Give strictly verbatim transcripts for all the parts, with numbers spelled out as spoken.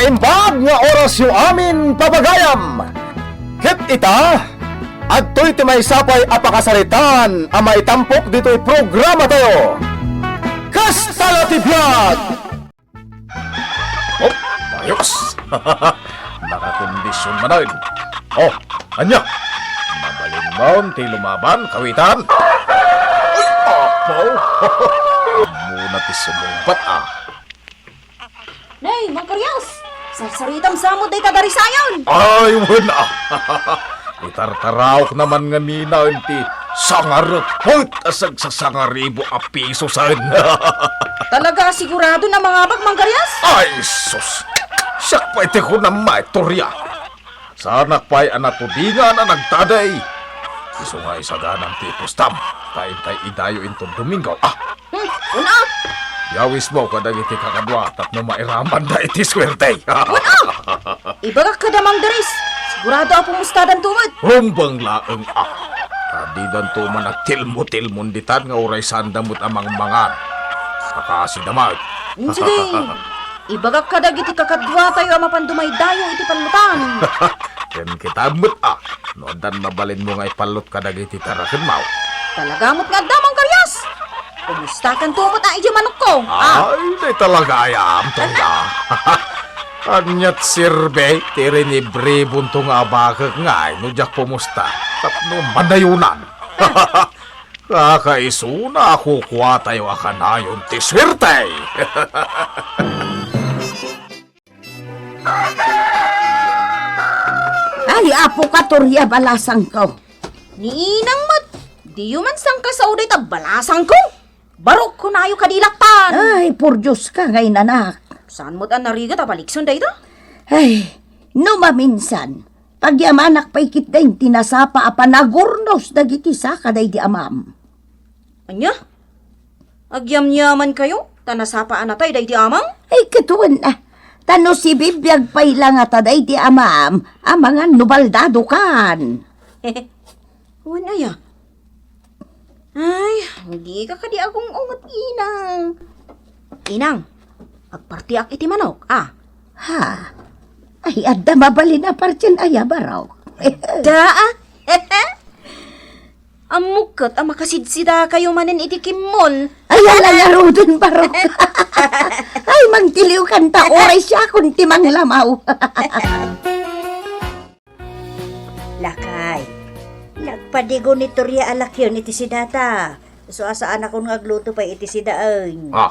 Imbag nga orasyo amin, papagayam! Ket ita, adtoy ti maysa pay a pakasaritaan a maitampok ditoy programatayo. Kasta la ti biag! Oh, ayos! Nakakondisyun manen. Oh, ania? Mabalinmon ti lumaban, kawitan? Ay, apo! Ammona ti sumungbat, ah. Nay, Mang Karyas! Sarsaritam sa met dayta darisayan! Ay, wen, ah! Itartaraok naman ngamin ti sangarepet a sagsasangaribu a pisosen. Talaga, sigurado na mangabak, Mang Karyas? Ay, sus! Siak pay ti kunam, Ma'am Toria. Saanak pay a natudingan a nagtadey. Isu nga isaganam ti ipustam, ta intay idayo inton Domingo. Ah! Hmm, una! Yawismo kadagiti kakadua tapno mairamanda iti suerte. Una! Ibagak kada Mang Dres, sigurado a pumustadanto met. Rumbeng laeng, ah. Ta didanto man agtilmo-tilmon ditan nga uray saanda met a mangmangan. Pakasida met. Hmm, sige. Ibagak kadagiti kakaduatayo a mapan dumaydayo iti pallutan. Ken kita met, ah, no addan mabalinmo nga ipallot kadagiti tarakenmo. Talaga met nga adda, Mang Karyas. Kumustakanto met a idiay manokko? Ah. Ay, di talaga ayam, Tonda. Aniat sirbe ti rinibribonto nga abakek ngay no diak pumusta tapno manayonan. Kakaisuna a kukuatayo a kanayon ti suerte. Ay, apo, katoria balasangko. Ni inang met, diyo man sangkasao dayta balasangko? Barok, kunayo kadi lakpan. Ay, por Dios ka nga inanak. Saan met a narigat a balikson dayta? Ay, no maminsan, agyamanak pay ketdin ti nasapa a panagurnos dagiti saka daydi amam. Ania? Agyamyamankayo? Ta nasapa a natay daydi amam? Ay, ket wen, ah. Ta no sibibiag pay la ngata daydi amam, amangan no baldadokan. Wen aya? Ay, dika kadi agung-unget, inang. Inang, agpartiak iti manok, ah. Ha? Ay, adda mabalin a partien aya, barok? Da, ah. Ammok ket a makasidsidakayo manen iti kimmol. Ay, ala ngaruden, barok. Ay, mangtiliwkan ta, uray siakon ti manglamaw. Lakay, nagpadigo ni Toria a lakion iti sidata. Isu a saanakon nga agluto pay iti sidaen. Ah,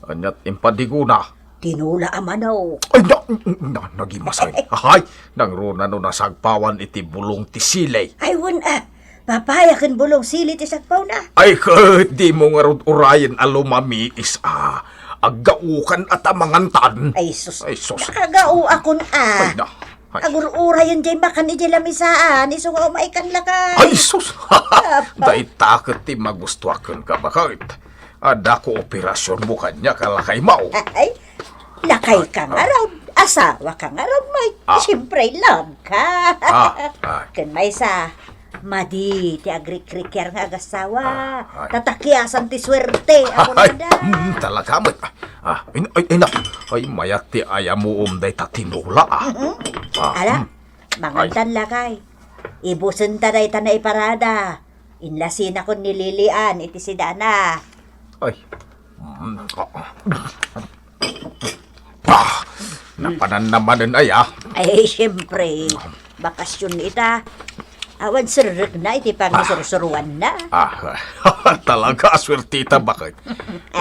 aniat impadigona? Tinola a manok. Ay, na, na, nagimasay. Ay, nangruna no nasagpawan iti bulong ti sili. Ay, wen, ah, papaya ken bulong sili ti sagpawna. Ay, ket dimo ngarud urayen a lumamiis, ah. Aggaokan a ta mangantan. Ay, sus. Ay, sus. Nakagaoakon, ah. Ay, na. Ay. Agur-urayen jay makan idiay lamisaan, isu nga umaykan lakay. Ay, sus! Apo. Dayta ket ti magustuak kenka, baket. Adda kooperasionmo kaniak a lakaymo. Ay, lakayka ngarud, asawaka ngarud, may, ah, siyempre, love ka. Ah, ah. Ken maysa, madi ti agrikriker nga agasawa. Ah, ay. Tatakiasan ti suerte, apo. Ay, nada. Mm, talaga met. Ah, in-, ay, ay, na. Ay, mayat ti ayamuom dayta tinola, ah. Mhm. Ah, ala, mm. Mangantan lakay. Ibusenta dayta naiparada. Inlasinakon ni Lilian iti sidana. Ay. Mm, ah. Ah, napanan na manen aya. Ay, siyempre. Bakasyon ita. Awan serrekna iti pangisursuruanna. Ah, talaga, aswertita, baket.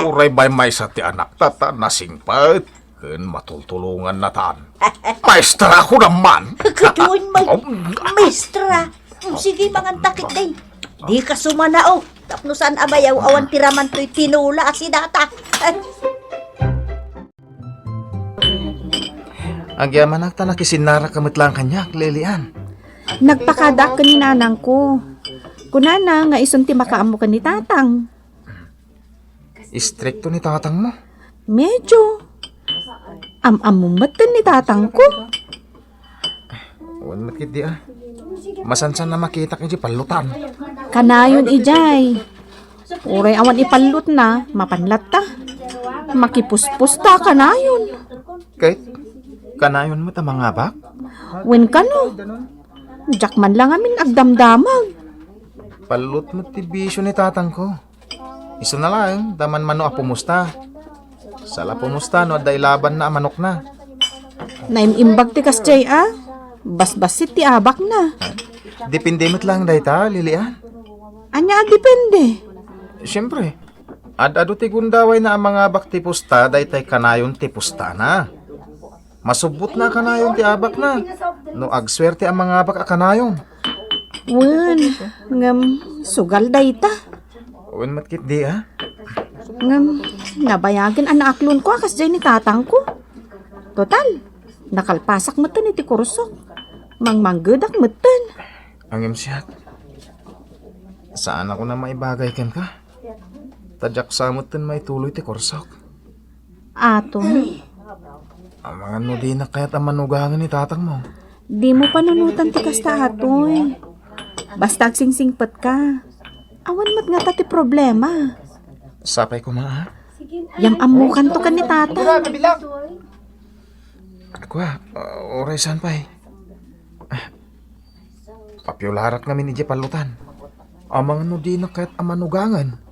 Uray maymaysa ti anakta, ta nasingpet ken matultulongannatan. Maestra ko naman. Kaduan man, um, maestra. Um, sige, mangantakit din. Dika sumanao. Tapno saan a mayaw-awan ti raman toy tinola a sidata. Agyamanak ta nakisinnarak ka met laeng kaniak, Lilian. Nagpakadaak ken ni nanangko. Kunana nga isun ti makaammo ken ni tatang. Istrikto ni tatangmo? Medyo. Am-ammom met ken ni tatangko. Wen met ketdi, ah. Masansan a makitak idiay pallutan. Kanayon idiay. Uray awan ipallutna, mapan latta. Makipuspos ta kanayon. Ket? Kanayon met a mangabak? Wen kano? Diak man la ngamin agdamdamag. Pallut met ti bisio ni tatangko. Isuna laeng, ta manmano a pumusta. Sala pumusta no adda ilabanna a manokna. Naim-imbag ti kasdiay a. Basbassit ti abakna. Depende met laeng dayta, Lilian. Ania a depende? Siempre, ad-adu ti gundawayna a mangabak ti pusta, daytay kanayon ti pustana. Masubbotna a kanayon ti abakna. No agsuerte a mangabak a kanayon. Wen, ngem sugal dayta. Wen met ketdi, a? Ngem nabayagen a naaklonko a kasdiay ni tatangko. Total, nakalpasak metten iti kursok. Mangmanggedak metten. Ngem siak, saanakon a maibagay kenka. Ta diak sa metten maituloy ti kursok. Atoy. Amangan no dinak kayat a manugangen ni tatangmo. Dimo panunotan ti kasta, Atoy. Basta agsingsingpetka. Awan met ngata ti problema. Sapay koma, a? Yam-ammokanto ken ni tatang. Kua, uh, uray saan pay. Ah, papiularak ngamin idiay pallutan. Amangan no dinak kayat a manugangen.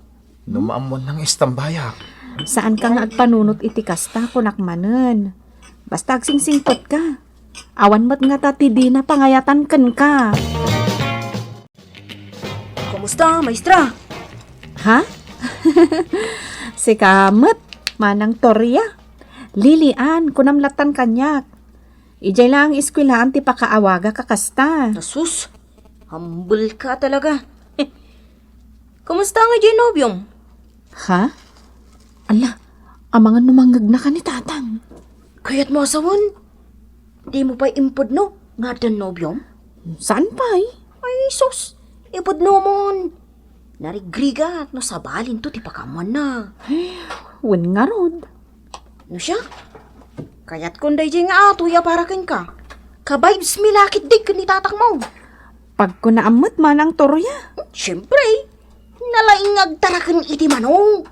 No maammoanna nga istambayak. Saanka nga agpanunot iti kasta, kunak manen. Basta agsingsingpetka. Awan met ngata ti dina pangayatan kenka. Kumusta, maestra? Ha? Sika met, Manang Toria. Lilian, kunam lattan kaniak. Idiay laeng eskuelaan ti pakaawagak a kasta. Asus, humble ka talaga. Kumusta nga diay nobiom? Ha? Ala, amangan no mangngegnaka ni tatang. Kayatmo a sawen? Dimo pay impudno nga addan nobiom? Saan pay? Ay, sus! Ipudnomon! Narigrigat no sabalinto ti pakaammoanna. Wen ngarud. No siak, kayatkon daydiay nga atoy a para kenka. Ka-vibes mi la ketdi ken ni tatangmo. Pagkunaam met, Manang Toria. Siempre, nalaing nga agtaraken iti manok.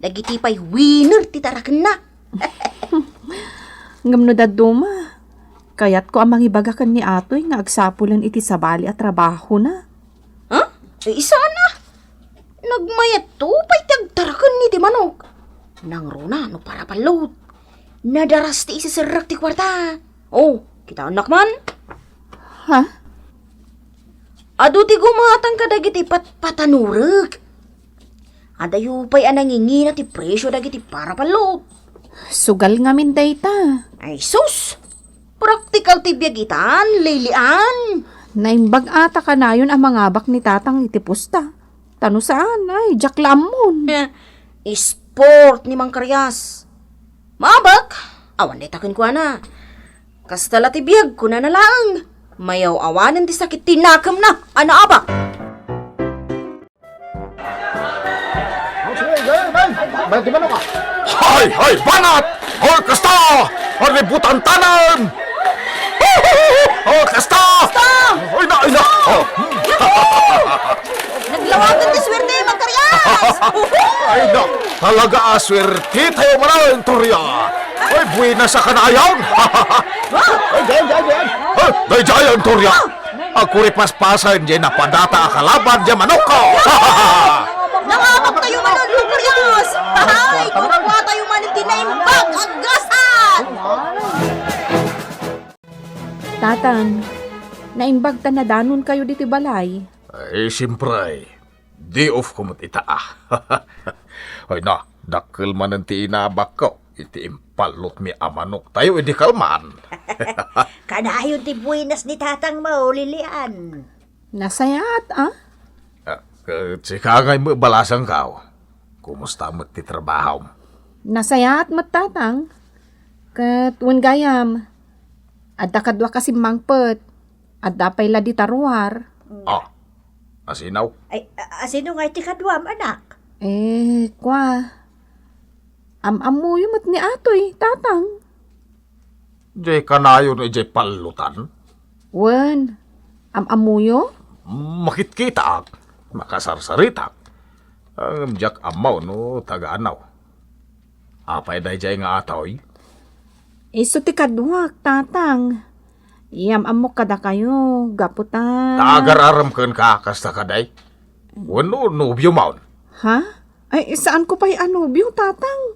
Dagiti pay winner ti tarakenna. Ngem no dadduma, kayatko a mangibaga ken ni atoy nga agsapulen iti sabali a trabahona. Ha? Ay, saan a? Nagmayatto pay ti agtaraken iti manok. Nangruna no para pallot. Nadaras ti iseserrek ti kuarta. Oh, kitaennak man? Ha? Adu ti gumatang kadagiti patpatanurek. Adayo pay a nangingina ti presio dagiti para pallot. Sugal ngamin dayta. Ay sus! Praktikal ti biag itan, Lilian. Naimbag a ta kanayon a mangabak ni tatang iti pusta. Ta no saan, ay, diak la ammon. Eh, sport ni Mang Karias. Maabak? Awan dayta kenkuana. Kasta la ti biag, kunana laeng. Mayaw-awanen ti sakit ti nakemna a naabak. Hay, hay, banat! Hoy, kasta! Aributantanan! Hoy, kasta! Kasta! Ay na, ay na! Oh. Naglawagan ti suerte, Mang Karias! Ay na, talaga a suerte tayo manen, Toria! Ay, buenas a kanayon! Ay, diyan, diyan, diyan! Ay, diyan, diyan, Toria! Agkuripaspasen diay napadata a kalaban diay manokko. Nangabak tayo manen, Mang Karias! Ay, kukua tayo manen ti naimbag a gasat! Tatang, naimbag ta nadanonkayo ditoy balay. Ay, siyempre. Day off ko met ita, a. Ay na, dakkel manen ti inabakko iti impallotmi a manoktayo idi kalman. Kanayon ti buenas ni tatangmo, Lilian. Nasayaat, a? Ah, ket sika ngay met balasangko. Kumusta met ti trabahom? Nasayaat met, tatang. Ket wen gayam, adda kaduak a simmangpet. Adda pay la dita ruar. Ah, asino? Ay, a-, asino ngay ti kaduam, anak? Eh, kua, am-ammoyo met ni atoy, tatang. Diay kanayon idiay pallutan? Wen, am-ammoyo? Makitkitaak, makasarsaritak. Ngem diak ammo no taga-anaw. Apay daydiay nga atoy? Isu ti kaduak, Tatang. Yam-ammok kadakayo, gapu ta Ta agar-arem kenka, kasta kadi? Wenno nobiomon? Ha? Ay, saanko pay a nobio, Tatang.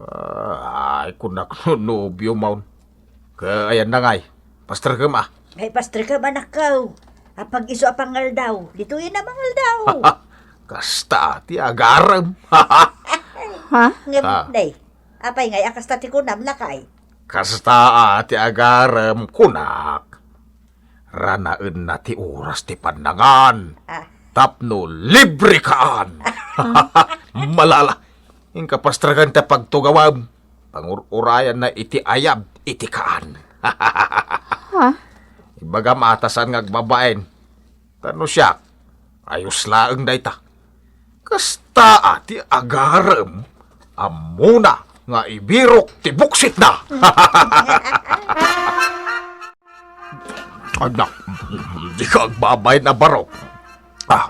Ah, ay, kunak no nobiomon. Ket ayanna ngay, pasterkem a. Ay, pasterkem, anakko. Apag isu a pangaldaw, ditoyen a mangaldaw. Kasta ti agarem. Ha? Ngem, Ah. Day, apay ngay a kasta ti kunam, lakay? Kasta a ti agarem, kunak. Ranaenna ti oras ti pannangan. Ah. Tapno libre kaan. Malala, inka pasterken ti pagtugawem. Pangur-urayanna iti ayab iti kaan. Ha? Ibagam a ta saan nga agbabain. Ta no siak, ayos laeng dayta. Kasta a ti agarem, ammona nga ibirok ti buksitna. Anak, dika agbabain a barok. Ah,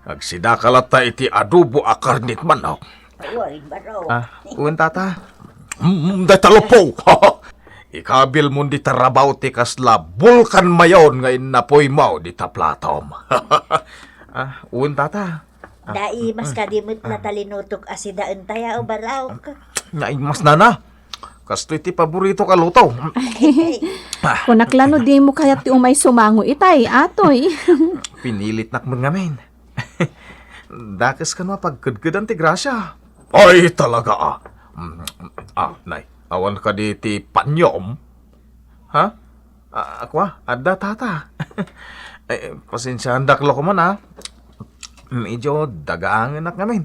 agsidaka latta iti adobo a karnit manok. Ay, barok. Ah, wen, tata. Mm, dayta luppo. Ikabilmon dita rabaw ti kasla bulkan mayon nga innapuymo dita platom. Ah, wen, tata. Ah, Dai, mm, maskadi met ah. Nata linutok a sidaentayo, barok. Naimas, nana. Kastoy ti paboritok a luto. Kunak la no dimo kayat ti umay sumango itay, atoy. Pinilitnak met ngamin. Dakes kano a pagkedkedan ti grasia. Ay, talaga, ah. Mm, ah, nay, awan kadi ti panyom? Ha? Ah, kua, adda, tata. Eh, pasensiaandak la koman, ah. Medyo dagangenak ngamin.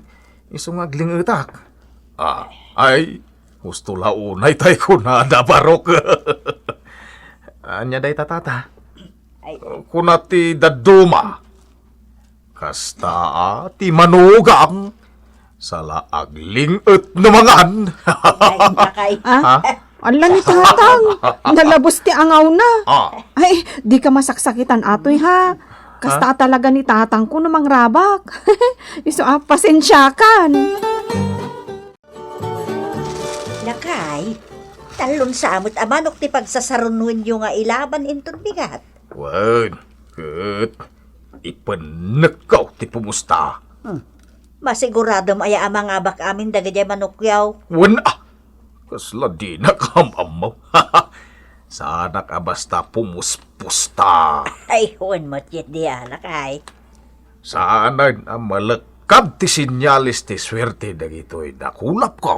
Isu nga agling-etak. Ah, ay, husto la unay tay kunada, barok. Ania dayta, tata? Ay. Kuna ti dadduma. Kasta a ti manugang, sala agling-et no mangan. Ay, nakay. Ah? Ha? Ala ni Tatang, nalabos ti angawna. Ah. Ay, dika masaksakitan, atoy, ha? Kasta Ha? Talaga ni Tatangko no mangrabak. Isu a, pasensiakan. Lakay, tallon sa met a manok ti pagsasarunwenyo nga ilaban inton bigat. Wen, ket ipennekko ti pumusta. Hmm. Masiguradom aya a mangabak amin dagiti manokyo? Wen, ah, kasla dinak am-ammo. Saanak a basta pumuspusta. Ay, wen met ket di alak ay. Saanen a malekkad ti senyales ti suerte dagitoy dakulapko.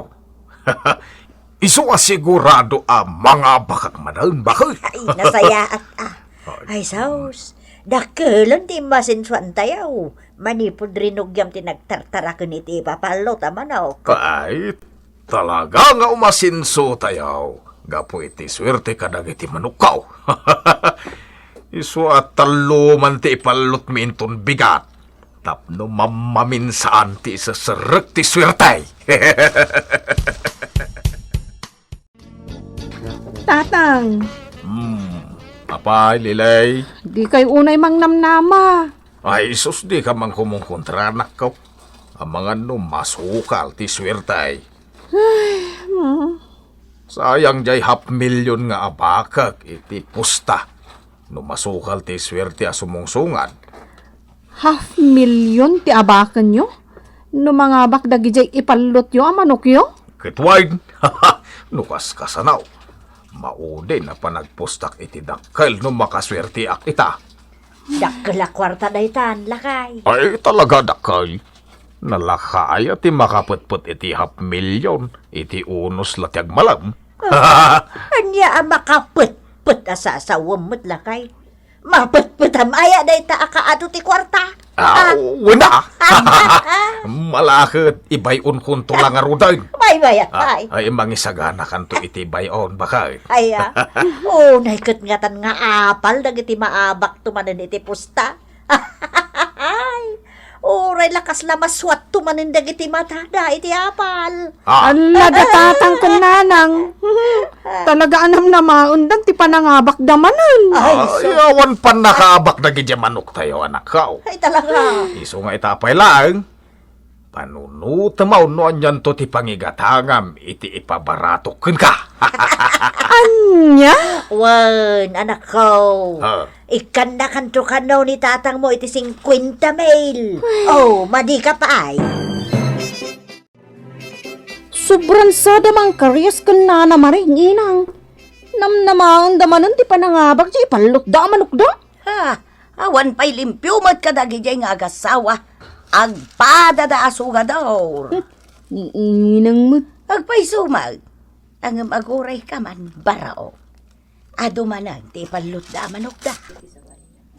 Isu a sigurado a mangabakak manen, baket. Ay, nasayaat, ah. Ay. Ay, saos. Dakkelen ti masensuantayo. Manipud rinugiam ti nagtartaraken iti ipapalot a manok. Ay, talaga nga umasensotayo gapu iti suerte kadagiti manokko. Isu a tallo man ti ipallotmi inton bigat tapno mammamin saan ti iseserrek ti suerte. Tatang. Hmm, apay, Lilay? Di kay unay mangnamnama. Ay, sus, di ka man kumungkontra, anakko. Amangan no masukal ti suerte. Ay, hmm. Sayang jay half million nga abakek iti pusta. No masukal ti suerte a sumungsungad. Half million ti abakenyo? No mangabak dagidiay ipallotyo a manokyo? Ket wen, no kaskasano, maudin a panagpustak iti dakkel no makasuerteak ita. Dakkel a kuarta daytan, lakay. Ay, talaga dakkel. Nalakaya ti makapetpet iti half million, iti unos la ti agmalem. Ah, ania a makapetpet a sasawem met, lakay? Mapetpetam aya dayta a kaadu ti kuarta? Ah, ah. Wen a. Malaket, ibay-onkonto la ngaruden. Bay, bay, ah, bay. Ay, mangisaganakanto iti bay-on, baket. Ay, ah. Unay ket ngatan nga apal dagiti maabakto manen iti pusta. Ay, uray la kasla masuatto manen dagiti matada iti apal. Ah. Alla, da tatang ken nanang. Talaga a namnamaendan ti panangabakda manen. Ay, ah, so- Awan pannakaabak dagidiay manoktayo, anakko. Ay, talaga. Isu nga ita pay laeng. Panunotem no anianto ti pangigatangam iti ipabaratok kenka. Ania? Wen, anakko. Ha? Ikkannakanto kano ni tatangmo iti singkuenta mil. Ay. Oh, madi ka pay. Sobran sada Mang Karias ken Nana Maring, inang. Namnamaenda manen ti panangabak ti ipallotda a manokda. Ha, awan pay limpio met kadagidiay nga agasawa. Agpadada a sugador. Hmm, ni inang met. Agpayso met. Ngem aguray ka man, barao. Adu manen ti ipallotda a manokda.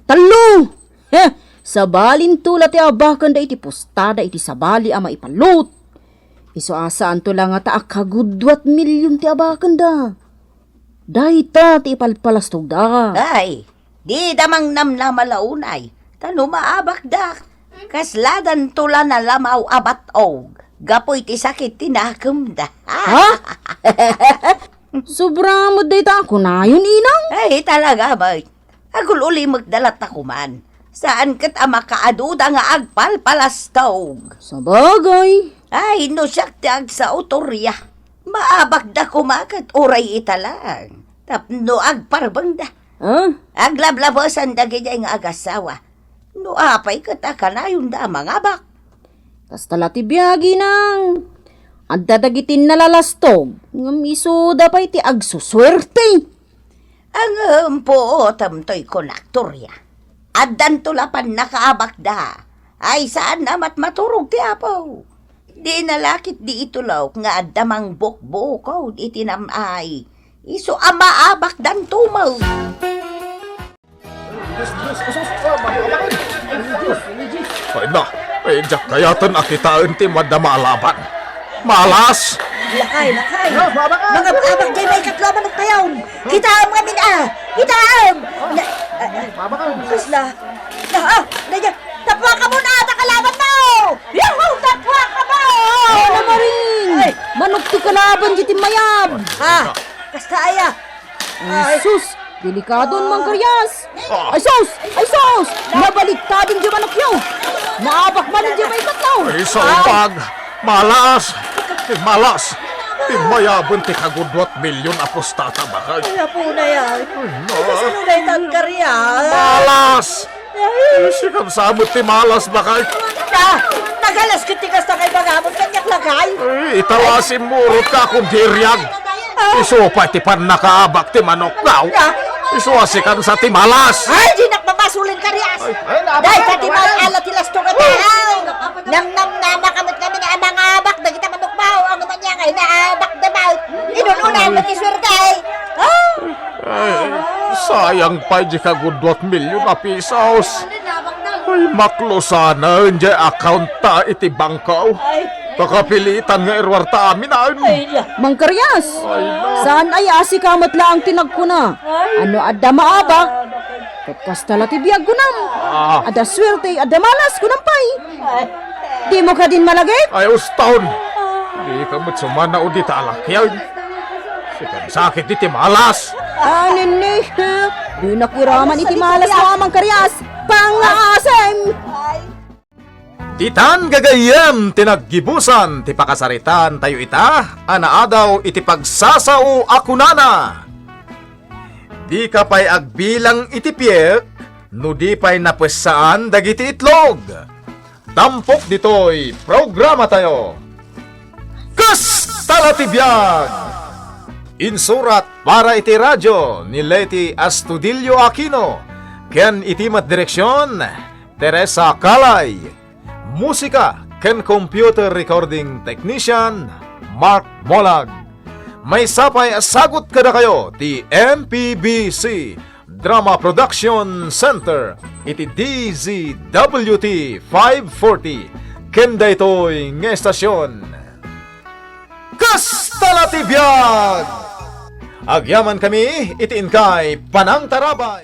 Tallo! Heh, sabalinto la ti abakenda iti pustada iti sabali a maipallot. Isu a saanto la ngata a kagudua ti million ti abakenda. Dayta ti ipalpalastogda. Ay, dida mangnamnama la unay, ta no maabakda, kasladanto la nalamaw a bat-og gapu iti sakit ti nakemda. Ha? Sobra met dayta a kunayon, inang? Ay, talaga met. Agul-ulimekda latta koman. Saan ket a makaaduda nga agpalpalastog. Sabagay. Ay, no siak ti agsao, Toria, maabakda koma ket uray ita laeng. Tapno agparbengda. Ah? Aglablabesen dagidiay nga agasawa. No apay ket a kanayonda a mangabak. Kasta la ti biag, inang. Adda dagiti nalalastog, ngem isuda pay ti agsusuerte. Ngem puotem toy kunak, Toria. Addanto la pannakaabakda. Ay, saan a matmaturog ti Apo. Dina la ketdi itulok nga adda mangbukbukod iti nam-ay. Isu a maabakdanto met. Ay na, ay, diak kayaten a kitaen ti madama a laban. Malas! Lakay, lakay! Mangab-abak jay maikatlo a manoktayon! Kitaem ngamin a! Kitaem! Na, ah, ah, kasla? Na, ah, na, na, tapwakam una, ta kalabanmo! Yahoo! Tapwakam! Ay, na, Maring! Ay! Manok ti kalaban, di ti mayab! Ah, kasta aya! Ay, sus! Delikadon, Mang Karias! Ah. Ay, sus! Ay, sus! Nabaliktad diay manokyo! Maabak man diay maikatlo! Ay, salbag! Malas! Malas! Ti mayaben ti kagudua ti million a pustata, bakay. Ay, apo na yan. Ay, no. Ay, kasano na itang Karias? Malas! Ay, sikan sa met ti malas, bakay. Na, nagalas ket ti kasta nga ibagamon kaniak, lakay. Ay, ita la simmurot ka, kun diriag. Ah. Isu pay ti pannakaabak ti manok, daw. Ah. Isu a sikan sa ti malas. Ay, dinak mamasulin, Karias. Ay, ay, dayta ti maala ti lastog a tao. Namnamnama ka met ngamin a mangabak dagita manokmo. Ania nga inaabakda met? Inun-unaanmo ti suerte, ay. Ah. Ay, sayang pay di kagudua ti million a pisos. Ay, maklusanen diay account ta iti bangko. Ay. Pakapilitan nga iruarta amin, ay. Ay, na. Mang Karias, ay, na. Saan aya a sika met laeng ti nagkuna? Ay. No adda maabak, ket kasta la ti biag, kunam. Ah. Adda suerte, adda malas, kunam pay. Dimo kadin malagip? Ay, uston! Dika met sumanaw dita a lakiag. Sikan sa ket iti malas! Anenni, dinak iraman iti malas a Mang Karias! Pangngaasim! Ditan gagayyem ti naggibusan ti pakasaritaan tayo ita a naadaw iti pagsasao a kunana. Dika pay agbilang iti piek no di pay napessaan dagiti itlog. Tampok ditoy programa tayo. Kasta la ti biag! Insurat para iti radio ni Leti Astudillo Aquino ken iti met direksion, Teresa Calay. Musika ken computer recording technician, Mark Molag. Maysa pay a sagut kadakayo ti M P B C Drama Production Center iti D Z W T five forty ken daytoy nga estasion. Kasta la ti biag! Agyamankami iti inkay panangtarabay.